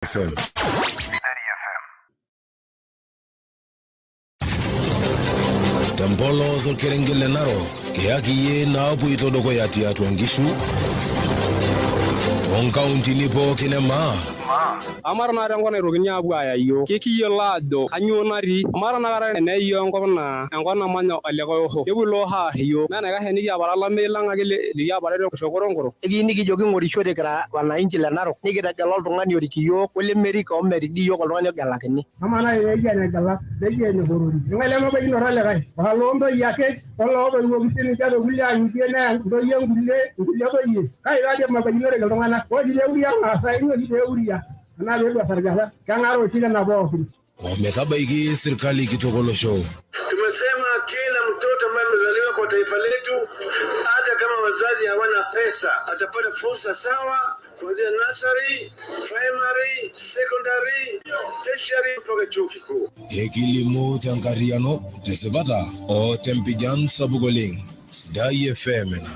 FM. Tempolos orkerenget le Narok, kiyaki iyie naapuoito dukuya tiatua nkishu toonkauntini pookin e maa. Amaa tenakata enkop naitokini aapuo aaya iyiook, kekiyiolo aajo kainyoo natii. Amaa tenakata eneya iyiook enkop naa enkop namanya olikae osho, kepuo ilo osho aar iyiook. Mee enaikash enikiapare olameyu lang ake likiapare te koronkoro? Ekiyieu nikijo king'orishote kira wananchi le Narok nikitegela oltung'ani orik iyiook olemerik omerik dii iyiook oltung'ani ogelakini. Amaa naaji peeji enegela, neji enekorori, eng'ae lemebaikinoto olikae? Oloo ntoyie ake olootoiwuoki sii ninche too kulie ang'itie neya ntoyie nkulie toyie. Kai taadii emabaikinoreki iltung'anak? Ore oshi pee euria Irmaasai, ore oshi pee euria anaa pee edua sargata, keng'ara oshi nena pookin. Ometabaiki sirkali kitok olosho. Tumesema kila mtoto ambaye amezaliwa kwa taifa letu, hata kama wazazi hawana pesa, atapata fursa sawa kuanzia nursery, primary, secondary, tertiary mpaka chuo kikuu. Ekilimu tenkarriyiano, tesipata o tempijan sapuk oleng. Sidai FM ena.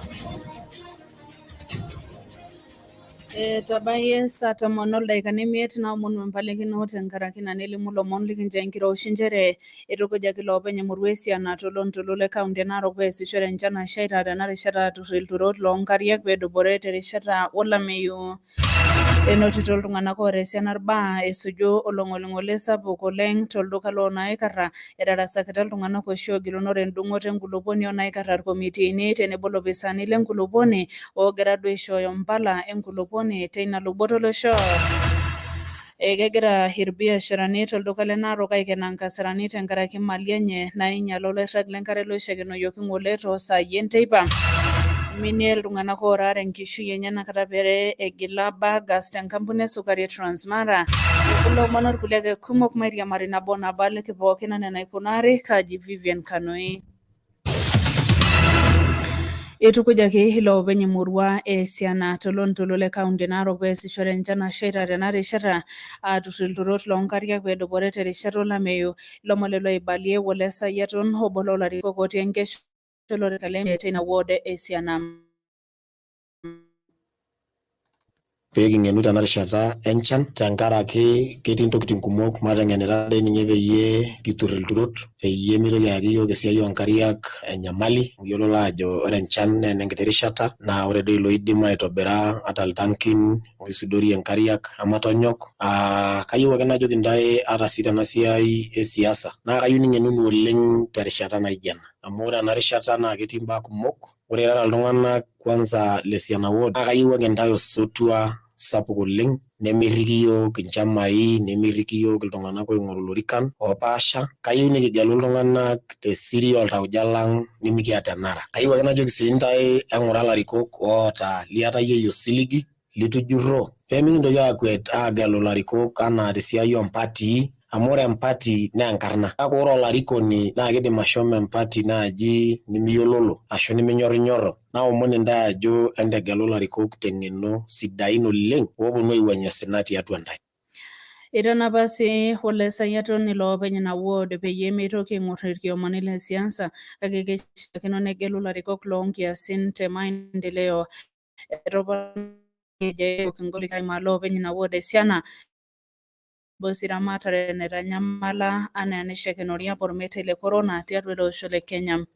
Etabayie saa tomon oldaikani imiet naomonu empalikino tenkaraki ina nelimu lomon likincho enkiroshi nchere eitukujaki iloopeny emurua esiana tolontoluo le kaunti e Narok peesishore enchan nashaita tena rishata atur ilturot loonkariak peedupore terishata olameyu. Enotito iltung'anak oota esiana irbaa esuju olong'oling'oli sapuk oleng tolduka loo naikarra etarasakita iltung'anak oshi oogilunore endung'oto enkulupuoni oo naikarra irkomitiini tenebo lopisaani lenkulupuoni oogira duo aishooyo mpala enkulupuoni teina luboto olosho. Ekegira irbiasharani tolduka le Narok aikenaa nkasarani tenkaraki mali enye nainyiala oloirrag lenkare loishakenoyioki ng'ole toosaai enteipa. Iminie iltung'anak oora are enkishui enye enakata pee egila bagas tenkampuni esukari e Transmara. Kulo omon orkulie ake kumok mairiamari nabo nabo aliki pookin anaa enaikunari kaji Vivian Kanoi. Eitukujaki iloopeny emurua e Siana tolontoluo le kaunti e Narok peesishore enchan nashaita tena rishata aatur ilturot loonkariak peedupore terishata olameyu. Ilomon lelo oibalie Wole Sayiaton obo loolarikok otii enkesha olorika le teina ward e Siana. Pee king'enu tena rishata enchan tenkaraki ketii ntokitin kumok mateng'enita doi ninye peyie kitur ilturot peyie mitoki ayaki iyiook esiai oonkariak enyamali amu iyiololo aajo ore enchan naa enenkiti rishata naa ore doi iloidim aitobira ata iltankin oisudorie nkariak amatonyok. Kayieu ake najoki intae ata sii tena siai e siasa naa kayieu ning'enunu oleng terishata naijo ena amu ore ena rishata naa ketii imbaa kumok. Ore irara iltung'anak kwanza le Siana ward naa kayieu ake intae osotua sapuk oleng nemirriki iyiook inchamai nemirriki iyiook iltung'anak oing'oru ilorikan oopaasha. Kayieu nikigelu iltung'anak tesiri oltauja lang nimikiata enara. Kayieu ake najoki sii intae eng'ura ilarikok oota liata yieyie osiligi litujurro pee mikintoki aakwet aagelu ilarikok anaa tesiai oompatii amu ore empati naa enkarna kake ore olarikoni naa kidim ashomo empati naaji nimiyiololo ashu niminyorrinyorro. Naomon intae ajo entegelu ilarikok teng'eno sidain oleng ooponu aiwuang'ie osina tiatua intae. Eitanapa sii Ole Sayiatoni iloopeny ina ward peyie meitoki aing'or irkiomani le siasa kake keishiakino negelu ilarikok loonkiasin te maendeleo. Etoponayie Kingoli loopeny ina ward e Siana bosi ramatare naitanyamala anaa enaishakenori apa ormeitai le corona tiatua ele osho le Kenya.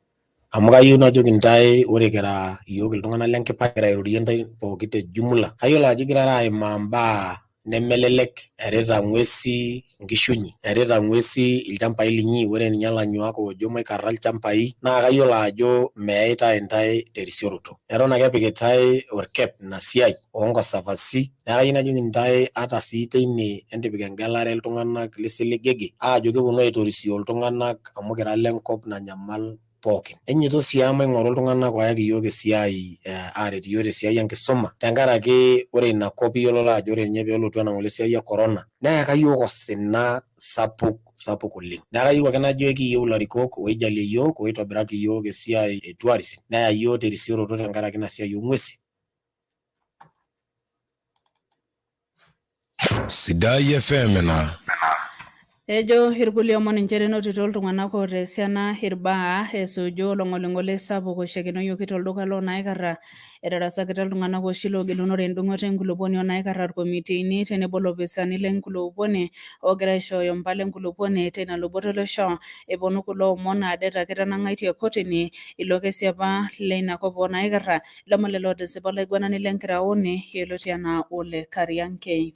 Amu kayieu najoki intae ore kira iyiook iltung'anak lenkipa kira airorie intae pooki te jumla kayiolo ajo igirara aimaa imbaa nemelelek erita ng'uesi inkishu inyi, erita ng'uesi ilchambai linyi, ore ninye ilanyuak oojo maikarra ilchambai naa kayiolo ajo meyaitai intae terisioroto. Eton ake epikitae orkep ina siai oonkosafasi neeku kayieu najoki intae ata sii teine entipik engelare iltung'anak lisiligigi aajo keponu aitorisio iltung'anak amu kira lenkop nanyamal pookin. Enyoito sii maing'oru iltung'anak ooyaki iyiook esiai aaret iyiook tesiai enkisuma tenkaraki ore ina kop iyiololo ajo ore ninye peelotu ena ng'ole siai e corona neyaka iyiook osina sapuk sapuk oleng. Neeku kayieu ake najo ekiyieu ilarikok oijalie iyiook oitobiraki iyiook esiai e tourism neya iyiook terisioroto tenkaraki ina siai oong'uesi. Sidai FM ena. Ejo irkulie omon nchere enotito iltung'anak oota esiana irbaa esuju olong'oling'oli sapuk oishakenoyioki tolduka loo Naikarra. Etarasakita iltung'anak oshi loogilunore endung'oto enkulupuoni oo Naikarra irkomitiini tenebo lopisaani lenkulupuoni oogira aishooyo mpala enkulupuoni teina luboto olosho. Eponu kulo omon aa det ake etanang'aitie kotini ilo kesi apa leina kop oo Naikarra, lomon lelo otisipa olaiguanani lenkiraoni yioloti anaa Ole Kariankei.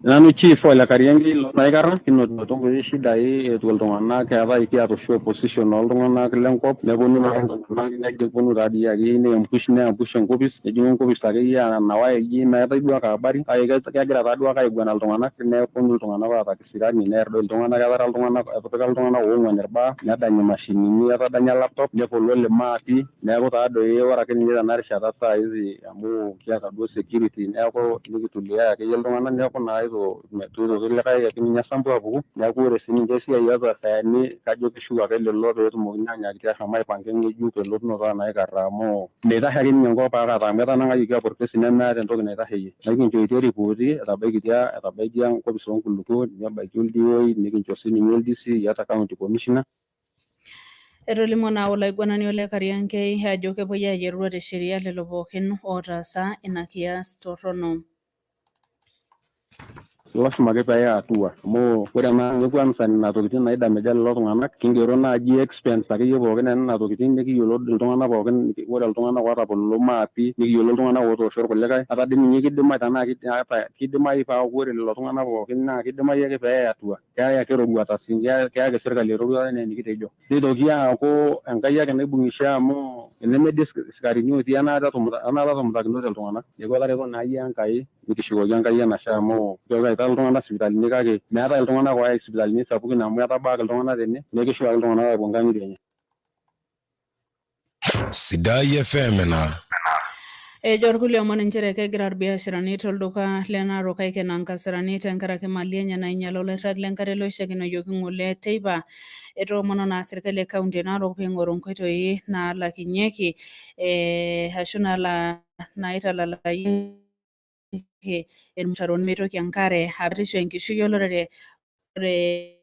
Nanu chief Ole Kariangi Naikarra, kinotito nkuti shidai eetuo iltung'anak, eetae kiata oshi opposition ooltung'anak lenkop, neponu iltung'anak neponu taadii akeyie neampush enkopis, nejing'u enkopis akeyie anawa eji meetae duo ake habari, kake kegira taaduo ake aiguana iltung'anak, neponu iltung'anak oota kisirani neer doi iltung'anak, etara iltung'anak, etipika iltung'anak oong'uan irbaa, nedany imashinini, etadanya laptop, nepololi imaapi, neeku taadoi ore ake ninye tena rishata saa hizi amu kiata duo security, neeku nikitulia akeyie iltung'anak, neeku naa itu itoki likae ake ninye sampu apuku, neeku ore sininche esiai oosafayani kajo kishuku ake lelo peetumokini anyaakiti ashom aipanga eng'ejuk elotunoto oo Naikarra amu meitashe ake ninye enkop aikata amu etanang'ayioki apa orkesi nemeeta entoki naitasheyie. Nekinchoitie ripooti etabaikitia enkopis oonkulukuok, nebaiki olDO, nikincho sininye olDC ata county commissioner. Etolimuo naa olaiguanani Ole Kariankei ajo kepuoi ayierua te sheria lelo pookin ootaasa ina kias torrono. Lasima ake peeya hatua amu ore ena ninye kwanza nena tokitin naidameja lelo tung'anak, kingero naaji expense akeyie pookin enena tokitin, nikiyiolo iltung'anak pookin, ore iltung'anak ootapololo maapi, nikiyiolo iltung'anak otoosho irkulikae, ata dii ninye kidimayu tenaa kidimayu paaku ore lelo tung'anak pookin naa kidimayu ake peeyai hatua, keyae ake eroruata, keya ake sirkali eroruata enaa enikitejo. Nitoki aaku Enkai ake naibung'ishe amu enemedii isikarini otii enaata etumutakinote iltung'anak, neeku etareto naa iyie Enkai, nikishukoki Enkai enashe amu kewaita iltung'anak sipitalini kake meetae iltung'anak ooyai sipitalini sapukin amu etabaaki iltung'anak tene, neeku kishu ake iltung'anak aapuo nkang'itie enye. Sidai FM ena. Ejo irkulie omon nchere kegira irbiasharani tolduka le Narok aikenaa nkasarani tenkaraki mali enye nainyiala oloirrag lenkare loishakenoyioki ng'ole teipa. Etoomono naa serkali e kaunti e Narok peing'oru nkoitoi naalakinyieki ashu naitalalayieki irmutaroni meitoki enkare apisho enkishui olorere. Ore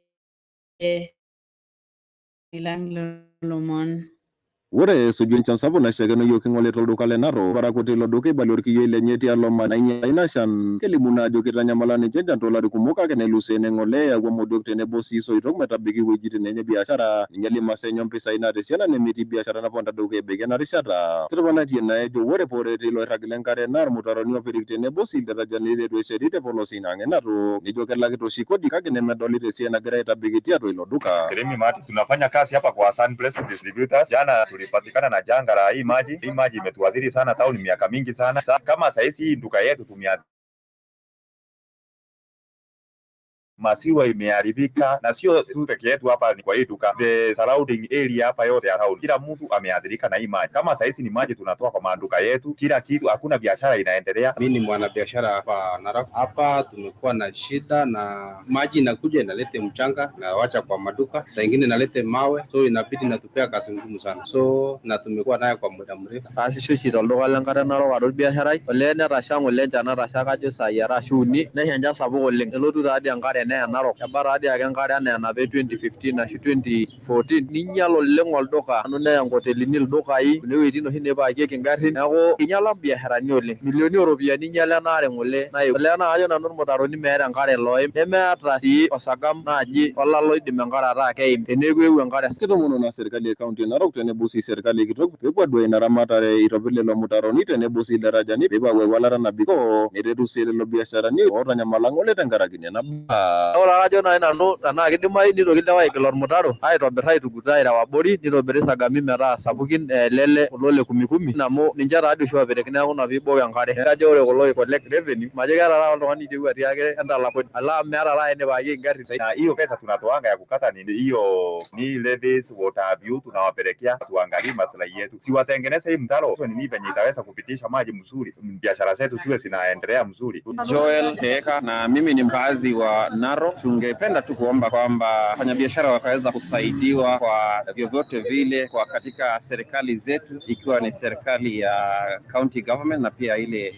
ilang lolomon. Ore esuju enchan sapuk naishakenoyioki ng'ole tolduka le Narok, irparakuo tilo duka eibalie orkiyioi lenye tialo nainyiala ina shan. Kelimu naa ajo kitanyamala ninche enchan toolari kumok kake nelusoo ene ng'ole eyawua modiok tenebo sii isoitok metabaiki wuejitin enye biashara. Ninyial imasaa enye ompisai naata esiana nemetii biashara naponita dukuya ebaiki ena rishata. Ketoponaitie naa ejo ore poore tilo oirrag lenkare naa irmutaroni opirik tenebo sii ildarajani leitu esheti te polos ina ang e Narok. Nejo kelakita oshi kodi kake nemedolita esiai nagira aitabaiki tiatua ilo duka. Jeremy Mati, tunafanya kazi hapa kwa Sun Place Distributors. Jana tulipatikana na janga la hii maji. Hii maji imetuathiri sana town miaka mingi sana. Kama saizi hii duka yetu tumia maziwa imeharibika, na sio tu peke yetu hapa ni kwa hii duka, the surrounding area hapa yote ya town, kila mtu ameathirika na hii maji. Kama saizi ni maji tunatoa kwa maduka yetu, kila kitu, hakuna biashara inaendelea. Mimi ni mwanabiashara hapa Narok. Hapa tumekuwa na shida na maji inakuja inalete mchanga na wacha kwa maduka, saa ingine inalete mawe, so inabidi natupea kazi ngumu sana, so na tumekuwa nayo kwa muda mrefu. Kaasisho oshi tolduka lenkare Narok ara orbiasharai, olee netasha ng'ole enchan natasha kajo saai are ashu uni, nesha enchan sapuk oleng, nelotu taadii enkare neya Narok, keba taadii ake enkare enaa enapa e 2015 ashu 2014, ninyial oleng olduka, neya nkotelini ildukai, kune wuejitin oshi neipaakieki ingarrin, neeku inyiala imbiasharani oleng, milioni ooropiyiani inyiala ena are ng'ole naewuo. Olee naa kajo nanu irmutaroni meeta enkare loim, nemeeta sii osargam naaji olale oidim enkare ataa keim teneeku eewuo enkare. Ketoomono naa serkali e kaunti e Narok tenebo sii serkali kitok peepuo aduaya ina ramatare aitobir lelo mutaroni tenebo sii ildarajani peepuo aaku ewalata nabikoo neretu sii lelo biasharani ootanyamala ng'ole tenkaraki nena baa. Ore kajo naaji nanu tenaa kidimayu nitoki ilewa aigil ormutaro aitobir aitugut aireu abori nitobiri isargami metaa sapukin lele kulo le kumi kumi amu ninche taadii oshi opirik neeku ina piibok enkare. Kajo ore kulo oi collect revenue majo keeta taata oltung'ani oiterua atiaki entalak kodi alaa meeta taata enipaakieki ingarrin. Na hiyo pesa tunatoanga ya kukata ni hiyo ni levies water view tunawapelekea, tuangalie maslahi yetu, si watengeneze hii mtaro so nini venye itaweza kupitisha maji mzuri, biashara zetu siwe zinaendelea mzuri. Joel Heeka na mimi ni mkazi wa Narok. Narok. Tungependa tu kuomba kwamba wafanyabiashara wakaweza kusaidiwa kwa vyovyote vile kwa katika serikali zetu, ikiwa ni serikali ya county government na pia ile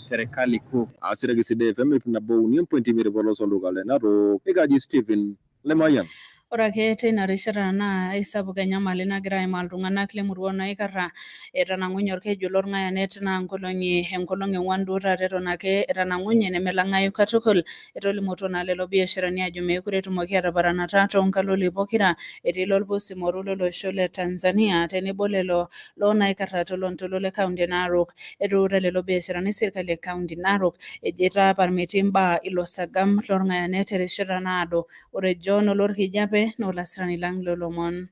serikali kuu. Asiraki Sidai FM 103.5 polos olduka le Narok, ekaji Stephen Lemayian. Ore ake teina rishata naa aisapuk enyamali nagira aimaa iltung'anak lemurua naikarra etanang'unye orkeju lorng'ayanet naa nkolong'i enkolong' e ong'wan duo taata eton ake etanang'unye nemelang'ayu katukul. Etolimutuo naa lelo biasharani ajo meekure etumoki ataparanata toonkaloli pokira etii lolpusi moru lolosho le Tanzania tenebo lelo loonaikarra tolontoluo le kaunti e Narok. Etuuta lelo biasharani serkali e kaunti Narok ejo etaa metii imbaa ilo sagam lorng'ayanet terishata naado. Ore John Olorkijape naa olasirani lang loolomon.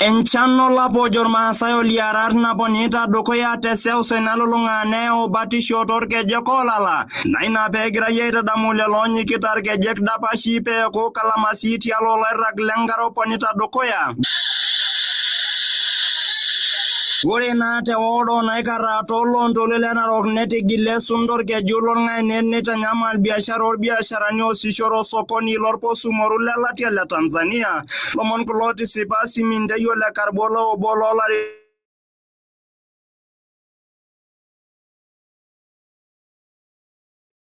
Enchan olapa ojo Irmaasai oliarat naponita dukuya teseuseu nalulung'a neyau batisho torkejek oolala. Naa ina peegirai aitadamu lelo oonyikita irkejek dapashi peeku kalamasi tialo oloirag lenkare oponita dukuya. Ore naa te ward oo naikarra tooloontoluo le Narok netigile esunta orkeju lorng'ayanet neitanyamal biashara orbiasharani oosishore osokoni lorposumoru lelatia le Tanzania. Lomon kulo tisipa Simintei ole Karbolo obo loolari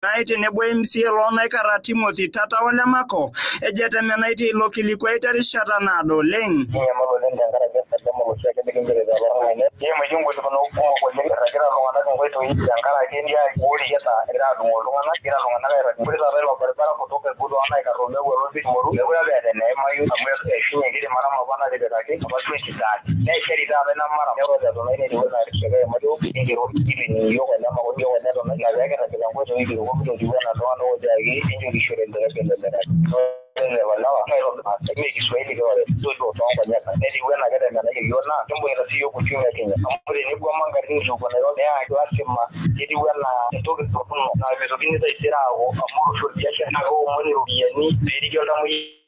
nai tenebo MCA loonaikarra Timothy Tata ole Mako ejo etemenaitie ilo kilikuai terishata naado oleng. Kinyamal oleng tenkaraki esarng'ab olosho likinchorita lorng'ayanet. Kiimaitie ngolikinot kumok oleng irragita iltung'anak inkoitoi tenkaraki esiai oreyieta egira adung'oo iltung'anak, egira iltung'anak airrag. Ore taata ilo baribara kutoka Ebutu Naikarra omeu Olorpisimoru mekure apa eeta eneimayu amu eishunye enkiti maram apa natipikaki apa 2030. Neishari taata ina maram neeku eton ake etiu enaa erishata eimario nikiro iyiook ole Mako iyiook ole ina pee kirragita inkoitoi kiruko mitotiu enaa iltung'anak otiaki enchokishore lelelek. Ore lelo lewa mee Kiswahili kirorita toduo toonkonyek netiu enaa ketemenayie iyiook naa kimbung'ita sii iyiook uchumi e Kenya amu tenegwama ingarrin eitu epuo Nairobi naa lasima ketiu enaa entoki torrono naa mitokini taisere aaku amu ore oshi orbiashara naa keomon iropiyiani peeriki oltamuoyiai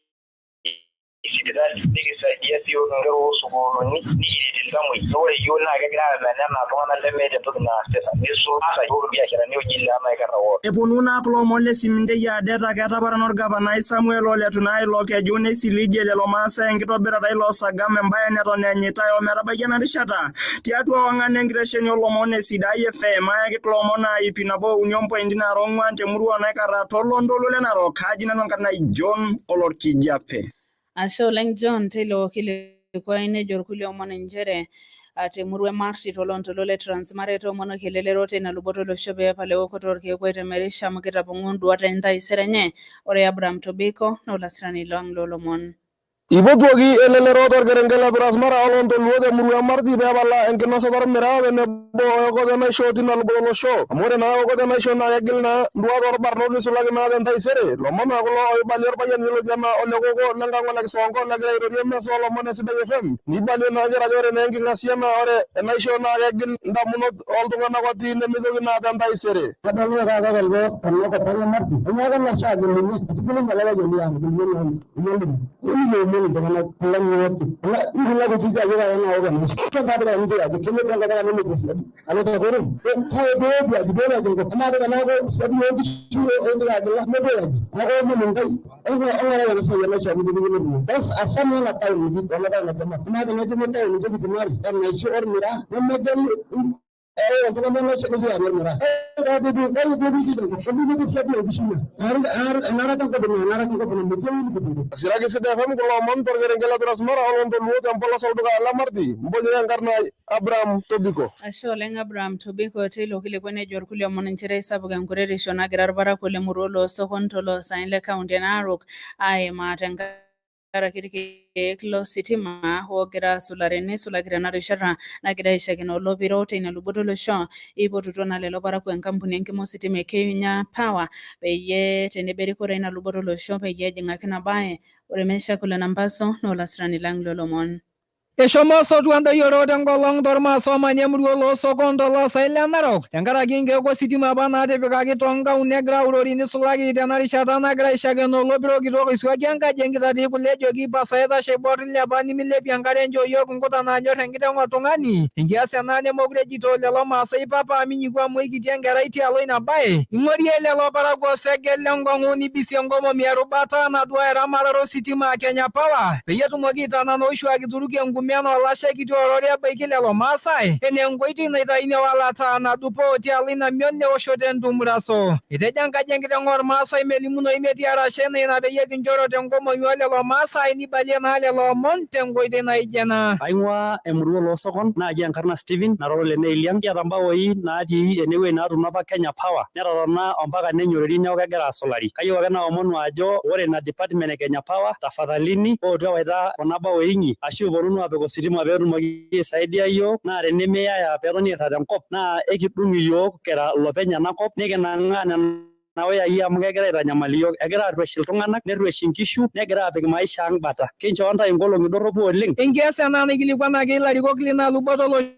sipitali nikisaidia sii iyiook inkera oosukuuluni nikiret iltamuoyia. Naa ore iyiook naa kegirai amen enaa iltung'anak lemeeta entoki naasita nisul hasa iyiook irbiasharani ooji ile Naikarra ward. Eponu naa kulo omon le Simintei aa det ake etaparana orgavanai Samuel Ole Letu ilo keju neisiligie lelo maasai enkitobirata ilo sagam embae neton eenyitai ometabaiki ena rishata. Tiatua ewang'an enkitesheni oolomon e Sidai FM ayaki kulo omon aa 103.4 temurua naikarra tolontoluo le Narok. Kaji nanu enkarna ai John Olorkijape. Ashe oleng John teilo kilikuai nejo irkulie omon nchere temurua e Marti tolontoluo le Transmara etoomonoki elelero teina luboto olosho pee epal eokoto orkeek oitemerisho amu kitapong'oo nduat entaisere enye. Ore Abraham Tobiko naa olasirani lang loolomon. Eipotuoki elelero torkerenket le Transmara oloontoluo temurua e Marti pee epala enkinosata ormiraa tenebo weokoto enaisho tina luboto olosho. Amu ore naa eokoto enaisho naa kegil naa nduat orbarnot neisulaki naa tentaisere. Lomon naa kulo oibalie orpayian yioloti anaa Ole Koko lenkang ole Kisonko legira airorie emisa oolomon e Sidai FM. Neibalie naa nchere ajo ore naa enking'asia naa ore enaisho naa kegil indamunot ooltung'anak otii nemeitoki naa tentaisere. Kadolita taata tele tenakop ang e Marti, enyaaka lasho agelunye etipika ninye olapa liang nikiomon iltung'anak kulo nyooki kuna kutiti ajo kaya naok enaisho. Kentabira ninche ajo kelo tenkop ang nemetii siadi. Alo tokoro, peetu aji peetu aji enkop. Amaa tenaaku siadi oonkishu oindipa agila nepuoi aji. Neeku aomon Enkai ong'urai ena siai enaisho amu kitegemea. Bas asama ena town iji ena town naji Marti. Amaa tenetumi town intokitin are enaisho ormiraa nemegeli Siraki Sidai FM kulo omon torkerenket le Transmara oloontoluo tempolos olduka le Marti. Mponya enkarna ai Abraham Tobiko. Ashe oleng Abraham Tobiko teilo kilikuai nejo irkulie omon nchere isapuk enkuretisho nagira irparakuo lemurua oloosokonto toloosaen le kaunti e Narok aimaa tenkaraki irkeek lositima oogira asulare neisulaki tena rishata nagira aishakino olopiro teina luboto olosho. Eipotutuo naa lelo parakuo enkampuni enkima ositima e Kenya Power peyie tenebo erikore ina luboto olosho peyie ejing'aki ina bae. Ore Meshack Ole Nampaso naa olasirani lang loolomon. Eshomo osotua ndoyiorot enkolong tormaasa oomanya emurua oloosokon toloosaen le Narok tenkaraki nkeek ositima apa naatipikaki toonkaun egira aurori nisulaki tena rishata nagira aishakenoo olopiro kitok oisuaki enkaji enkitatii kule ejoki pasaa itashe aibor ilepa nimilepie enkare nchoo yiok nkuta naanyor enkiteng oltung'ani. Enkias ena nemokure ejito lelo maasai papa minyiku amu eikiti enkerai tialo ina bae. Ing'orie lelo parakuo osege lenkong'u nibisie nkomomi erubata naduaya eramatare ositima a Kenya Power peyie etumoki aitanana oishu akituruki enkume enaa olashe kiti orori ebaiki lelo maasai enaa enkoitoi naitayuni ewalata nadupo tialo ina mion ewoshoto entumuraso. Etejo enkaji enkiteng ormaasai melimunoyu metii arashe naa ina peyie kinchoro tenkomomi olelo maasai nibalie naa lelo omon tenkoitoi naijo ena. Aing'ua emurua oloosokon naaji enkarna Steven nara olene Iliang. Kiata mbaoi natii enewueji naatuuno apa Kenya Power netotona ompaka nenyoreri neeku kegira asulari. Kayieu ake naomonu ajo ore ina department e Kenya Power tafadhalini ootu ewaita kuna baoi inyi ashu iponunu aapik ositima peetumoki aisaidia iyiook naa tenemeyaya peetoni airrag tenkop naa ekidung iyiook kira ilopeny enakop nikinang'aa nena wayai amu kegira aitanyamal iyiook. Egira arruesh iltung'anak nerruesh inkishu negira aapik maisha ang' bata. Kinchoo ntae inkolong'i dorropu oleng'. Enkias ena naikilikuanaki ilarikok lina luboto olosho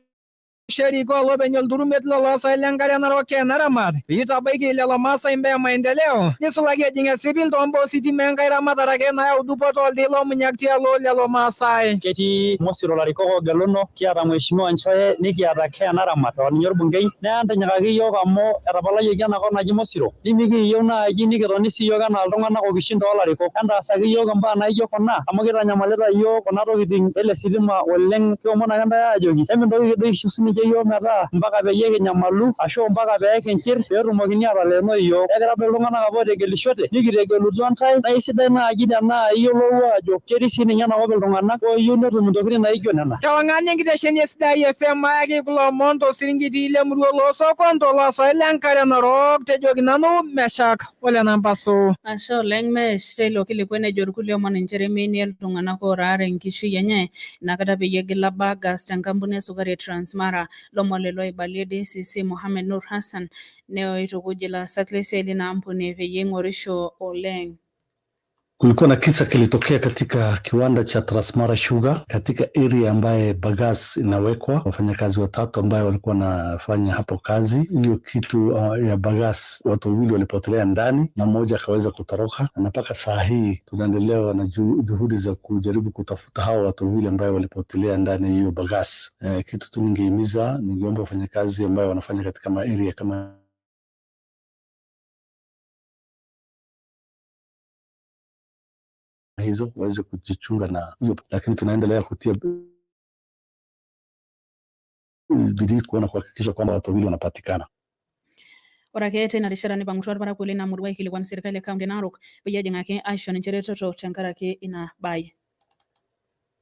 erikoo olopeny olturumet loloosaen lenkare narok Ken Aramat peyie itabaiki lelo maasai imbaa e maendeleo nisulaki ejing esipil toombaa ositima enkae ramatare ake nayau dupoto oltei lomunyak tialo lelo maasai. Ketii Mosiro ilarikok oogeluno, kiata Mheshimiwa Nchoe nikiata Ken Aramat aa ninye orbungei, naa entinyikaki iyiook amu etapalayioki enakop naji Mosiro nimikiyieu naaji nikitoni sii iyiook enaa iltung'anak okishin toolarikok. Entaasaki iyiook imbaa naijo kuna amu kitanyamalita iyiook kuna tokitin ele sitima oleng'. Kiomon ake ntae aajoki emintokiki doi aisho sininche iyiook metaa mpaka peyie kinyamalu ashu mpaka pee kinchir pee etumokini ataleenoi iyiook. Ekira doi iltung'anak apa otegelishote nikitegelutua ntae naa isidai naaji tenaa iyiolou aajo ketii sii ninye enakop iltung'anak ooyieu netum intokitin naijo nena. Tewang'an enkitesheni e Sidai FM ayaki kulo omon tosiringiti lemurua oloosokon toloosaen lenkare narok tejoki nanu Meshak ole Nampaso. Ashe oleng Mesh teilo kilikuai nejo irkulie omon inchere meini iltung'anak ooraare enkishui enye inakata peyie egila bagas tenkampuni esukari e Transmara. Lomon lelo oibalie DCC Mohamed Nur Hassan neoitukuj ilaasak lesiai lina ampuni peyie eing'orisho oleng. Kulikuwa na kisa kilitokea katika kiwanda cha Transmara Sugar katika area ambaye bagas inawekwa. Wafanyakazi watatu ambaye walikuwa wanafanya hapo kazi hiyo kitu ya bagas, watu wawili walipotelea ndani na mmoja akaweza kutoroka, na mpaka saa hii tunaendelea na juhudi za kujaribu kutafuta hao watu wawili ambaye walipotelea ndani hiyo bagas. Kitu tu ningehimiza, ningeomba wafanyakazi ambayo wanafanya katika ma area kama hizo waweze kujichunga na hiyo, lakini tunaendelea kutia bidii kuona kuhakikisha kwamba watu wawili wanapatikana. Ore ake teina rishata neipang'utua irparakuo leina murua aikilikuan serkali e kaunti e Narok peyie ejing'aki aisho ninche eretoto tenkaraki ina baye.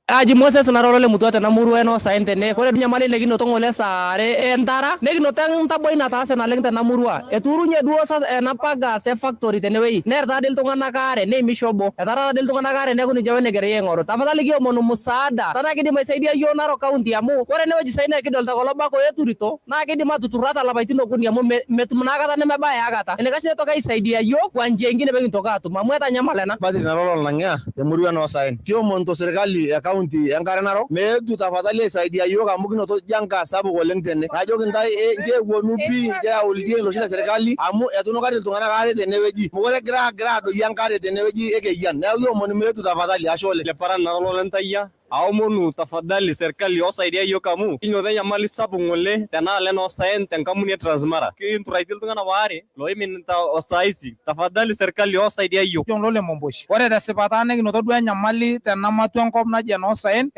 Aji Moses nara olole mutua tena murua e Noosaen tene. Kore nyamali nikinoto ng'ole saa are entara nikinoto entaboi nataase naleng tena murua. Eturunye duo ena pagas e factory tenewueji neer taadi iltung'anak aare neimisho obo. Etaara taadi iltung'anak aare neeku ninche apa negira aing'oru. Tafadhali kiomonu musaada tanaa kidim aisaidia yiok Narok County amu ore enewueji sai naa kidolta kulo bakoi eturito naa kidim atutur ata lapaitin okuni amu metum naa akata nemebaya akata. Enaikash nitoki aisaidia yiok kwa njia ingine pekintoki atum amu etanyamal ena. Patrick nara ololang'ia temurua e Noosaen. Kiomonito serkali e kaunti enkare narok meetu tafadhali aisaidia yiok amu kinoto janga sapuk oleng tene. Najoki ntae nchoo eponu pii nchoo eyau ildien loshi le serkali amu etunukari iltung'anak aare tenewueji. Mokure egira agira adoyio enkare tenewueji e Keyian. Neeku kiomonu meetu tafadhali, ashe oleng. Leparan nara ololentayia aomonu tafadhali serkali osaidia yiok amu kinoto enyamali sapuk ng'ole tenaalo e Noosaen tenkampuni e Transmara. Kinturaitie iltung'anak waare loiminita osaisi. Tafadhali serkali osaidia yiok. Lole Momboshi. Ore tesipata nikinoto duo enyamali tena matua enkop naji enoosaen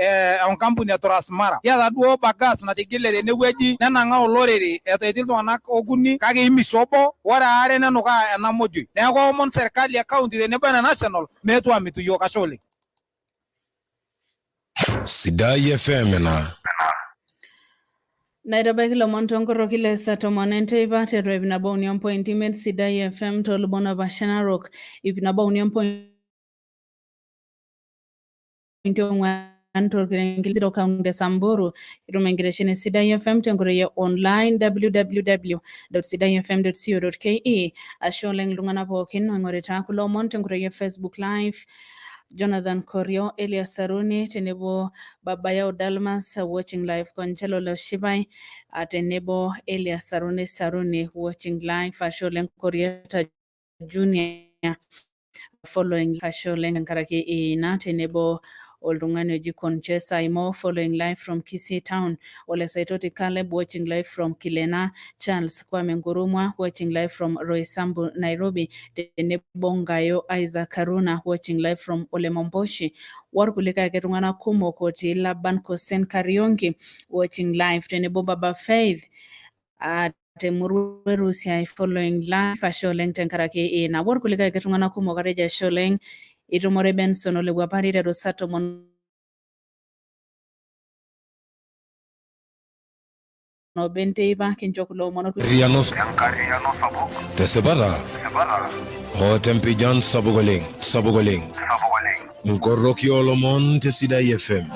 enkampuni e Transmara. Kiata duo bagas natigile tenewueji nenang'aa olorere etii iltung'anak okuni kake eimisho obo ore aare nenukaa ena modioi. Neeku aomon serkali e county tenebo ene national meetu amitu yiok. Ashe oleng. Sidai FM ena. Naitabaiki lomon tonkoroki le saa tomon enteipa tiatua 103.5 Sidai FM toolubot napaasha Narok, 103.4 torkerenget le kaunti e Samburu. Itum enkitesheni e Sidai FM tenkoitoi e online www.sidaifm.co.ke. Ashe oleng iltung'anak pookin oing'orita kulo omon tenkoitoi e Facebook live. Jonathan Korio, Elias Saruni tenebo Babayao Dalmas watching live, Conchelo Loshibai tenebo Elias Saruni Saruni watching live, ashe oleng Korieta Junior following, ashe oleng tenkaraki ina tenebo oltung'ani oji Conchesa Imo following live from Kisii Town, Ole Saitoti Caleb watching live from Kilena, Charles Kwame Ngurumwa watching live from Roysambu, Nairobi, tenebo Ngayo Isaac Karuna watching live from Ole Momboshi, orkulikae ake tung'anak kumok otii Laban Kosen Karionki watching live tenebo Baba Faith temurua e Rusiai following live, ashe oleng tenkaraki ina orkulikae ake tung'anak kumok atejo ashe oleng itumore Benson Ole Wuapari iteru saa 11 enteipa kincho kulo omon Riano tesipata o tempijan sapuk oleng, sapuk oleng. Nkoroki oolomon te Sidai FM.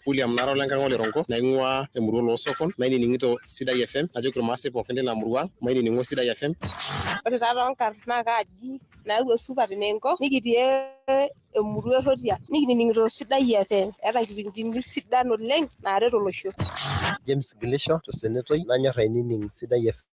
William Naro lenkang ole Rongo naing'ua emurua Oloosokon nainining'ito Sidai FM najoki irmaasai pookin lina murua mainining'o Sidai FM. Ore taa toonkarn naa kaaji nayau esupat enenko nikitii emurua e Rhotia nikinining'ito Sidai FM. Eeta nkipindini sidan oleng naaret olosho. James Gilisho tosenetoi nanyor ainining Sidai FM.